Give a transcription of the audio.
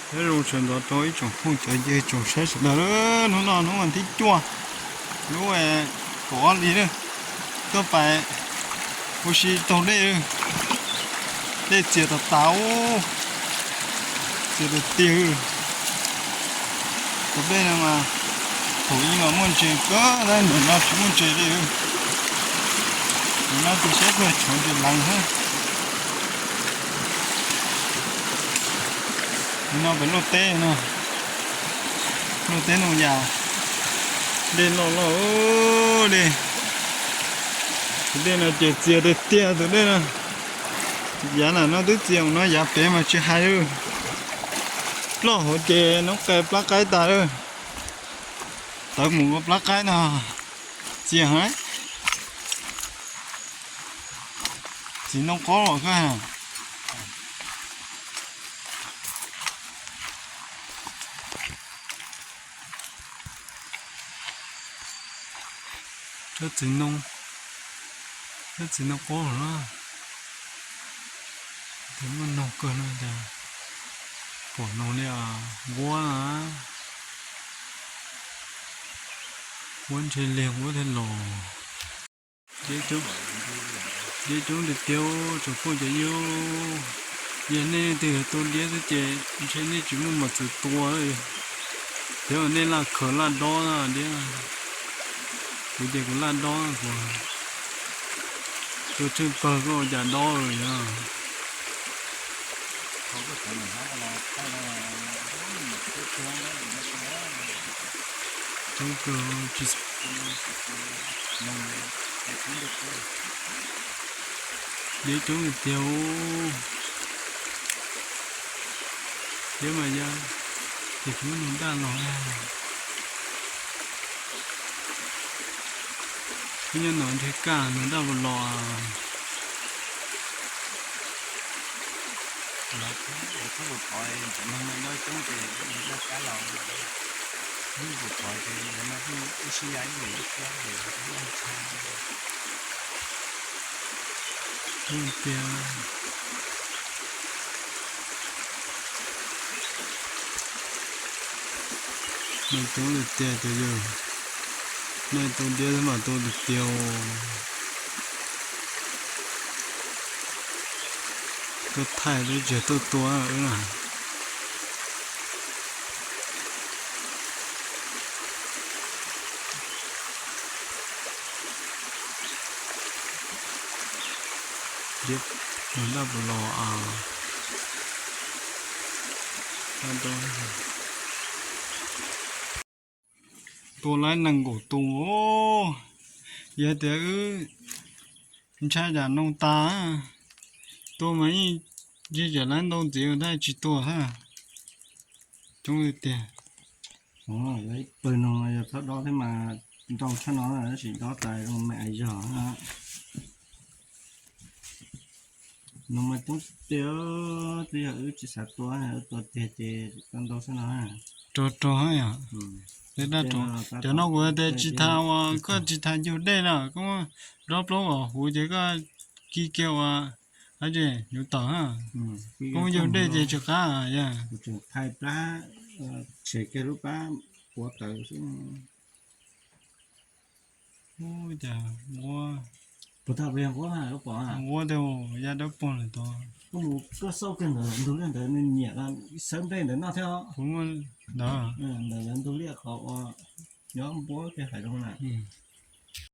Nyob zoo sawv ntxov rau ib tsoom phooj cov ywg tsoom saib sawv daws, hnub no hnub vas thib cuaj lub kaum ob hlis na, tuaj pais ua si taug dej, dej txias tas tas, txias tiag tiag. Tus dej no mas thaum ub mas muaj ntses kawg, tab sis nim no tsis muaj ntses li. Nim no tus saib kawg tshuav ntses lees xwb. Nim no pem luaj teb no, luaj teb Nooj Yas, dej loj loj li. Tus dej no ces txias tiag tiag tus dej no. Yav nram no twb txias mus no, yav pem mas tsis hais li. Ploj hauv ces noob qes plab qaib tas lawm. Tawv mus ua plab qaib no, txias heev. Txiv ntoo qaub los koj. Tsob txiv ntoo, tsob txiv ntoo qaub los na, muaj noog kawg no cas pom noog li. Nquab na, nquab ntshe lig nquab thiaj los. Diab coob tiag tiag tsoom phooj cov ywg, yog nej leej twg yog tua diab xwb ces ntshe nej tsis muaj mos txwv tua. Thiab nej laj khaws laj dob diab, kuv ces kuv laj dob, kuv tua tsheej pawg koj ua cas dob yog. Coob kawg, diab coob tiag tiag. Diab mas yog ces tsis muaj noog daj los. Peb nyob no ntshe kaj noog daj los. Tiag. Noj coob tiag tiag cov yawg, noj tua diab xwb mas tua tiag tiag. Tuaj thaij tuaj tsis yog tuaj tua wb na. Diab, noog daj puas los as? Tua laib nees nkaum tus. Yog tias wb ntshai cas noog tas, tua mas yeej ntshe cas laib ntau ntxiv tab tsis tua thiab. Coob tiag tiag. Ib pawg no yog txhob dob thiab mas ntau tshaj no, tab sis dob tas zoo me ais zog. No mas coob tiag, twb yog wb tsis xav tua, wb tua tiag ces tau ntau xwb no. Rog rog yom. Cov no kuv tias tsis tas uas koj tsis tas yug dej na, koj dob plaub kom huv ces koj ci kiag uas, yuav tawm, koj yug dej ces tsis qab yog. Tseem thais plab, tshem kiag lub plab quav tawv xwb. Ub, cas nquab, nquab tiag, ya dawb paug lawm tod. Koj mus koj xauj kiag ntawd ntug liaj ntawd nws nyiam sawv nplej ntawd noj thiab. Kuv muaj ntawd, ntawd ntug liaj qhov uas nyob npuab kiag hais zoo na.